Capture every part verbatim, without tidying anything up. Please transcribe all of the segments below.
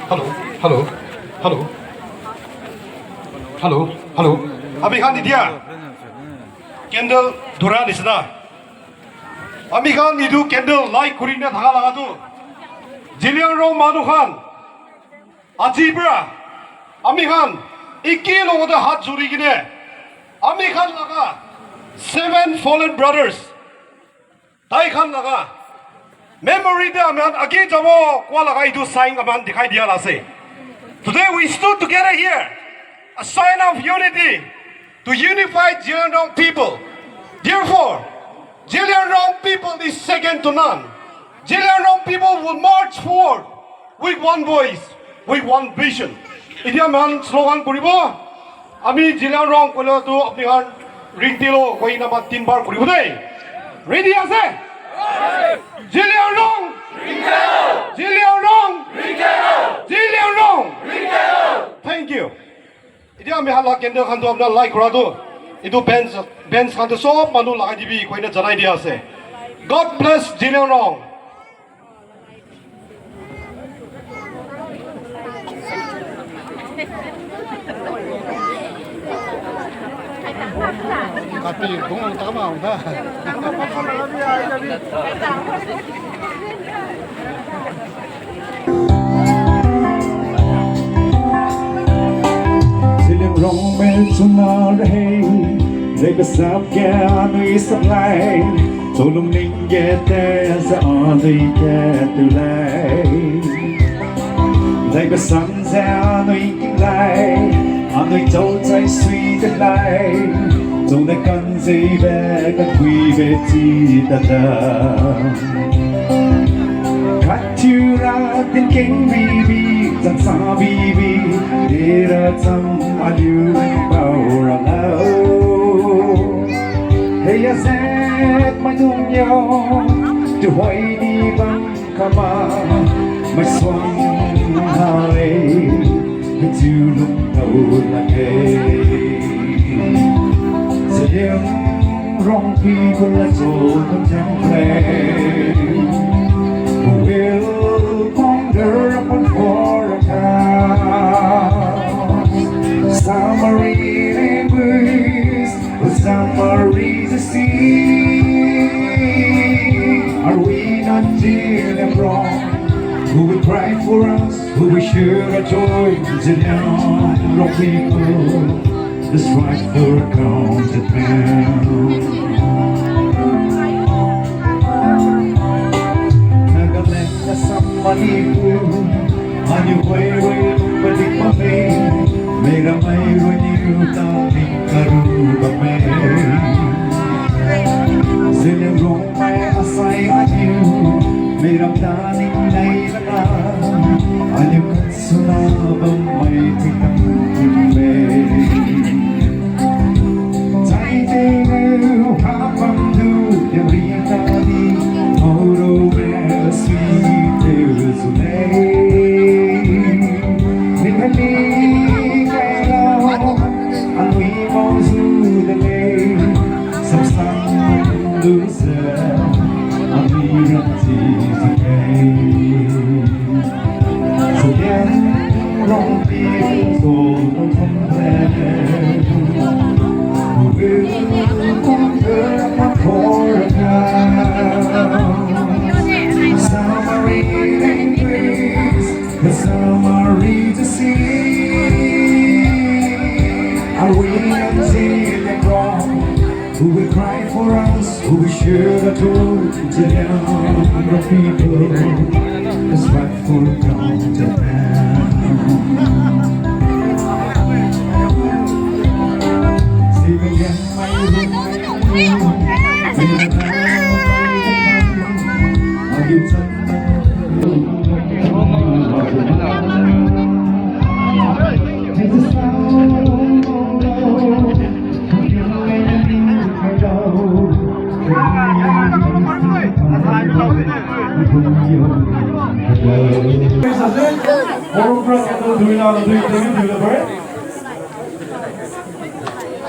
Hello, hello, hello, hello, hello. Ami khan etia candle dhura nisna. Ami khan etu candle light kuri na thaka laga tu Zeliangrong manu khan aji pra ami khan eke logate hat juri kine ami khan laga seven fallen brothers tai khan laga memory te ami khan age jabo koa laga etu sign ami khan dikhai dia la ase. Today we stood together here, a sign of unity to unify Zeliangrong people. Therefore, Zeliangrong people is second to none. Zeliangrong people will march forward with one voice, with one vision. Etia ami khan slogan kuribo. Ami Zeliangrong koile tu apni khan ring tilo koi na ba tin bar kuribo dei. Ready ase? Zeliangrong! Zeliangrong! Zeliangrong! Thank you. Etia ami khan la candle khan tu apna light kura tu etu bench bench khan tu sob manu lagai dibi koina janai dia ase. God bless Zeliangrong. Zeliangrong mein chuna rahe, dekh sab kya nui supply, chulum ninge te sa anui ke tulai. Dai ba san za anui ki lai, anui chau chai sui te lai, zong de kan zei be ka kui be ti da da. Ka tu ra tin keng bi bi, zan sa bi bi, de ra cham a liu bao ra lao. Hey ya zek mai dung yo, tu hoi ni bang. Kama, my song, how, eh, it's you, no, no, like, eh. Zeliangrong people, let's all contemplate. Who will ponder upon for a time. Summary language. With Samari's sea, are we not dearly wrong? Who will cry for us? Who will share our joy? Zeliangrong people, the strife for a counted man. Nagaland, Assam, Manipur, Ani wai wai lung ba dik ba me, mera mai ro ni ru ta ni ka ru ba me. Zeliangrong mai asai a ni ru, mera ta ni nai la na, a ni ka su na ba mai ti ka me. Zeliangrong people, don't complain. Who will conquer for a time? Some are in grace, but some are in the sea. Are we until the ground? Who will cry for us? Who will share the joy? Zeliangrong people, let's fight for counted man. Sing again, my room. Are you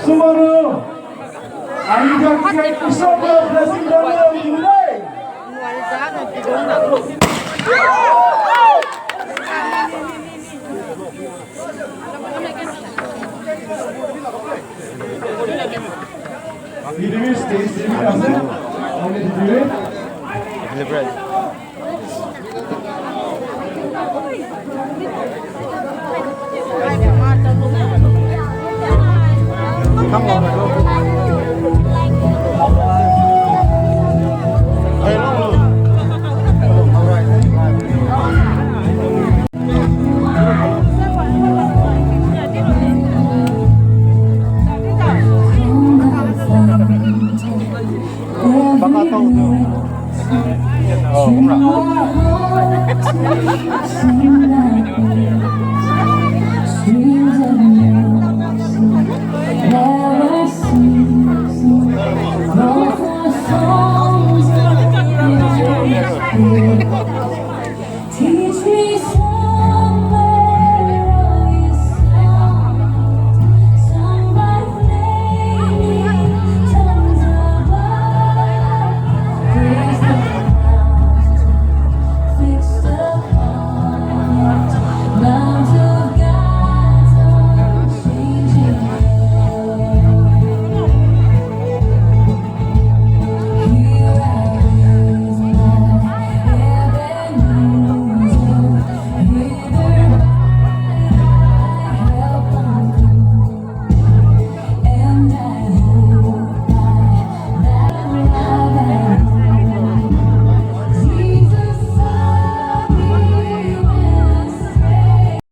Sumano. Ani dia kiai kusok lo blessing dong lo mulai. Delivery stage delivery ase. Only delivery.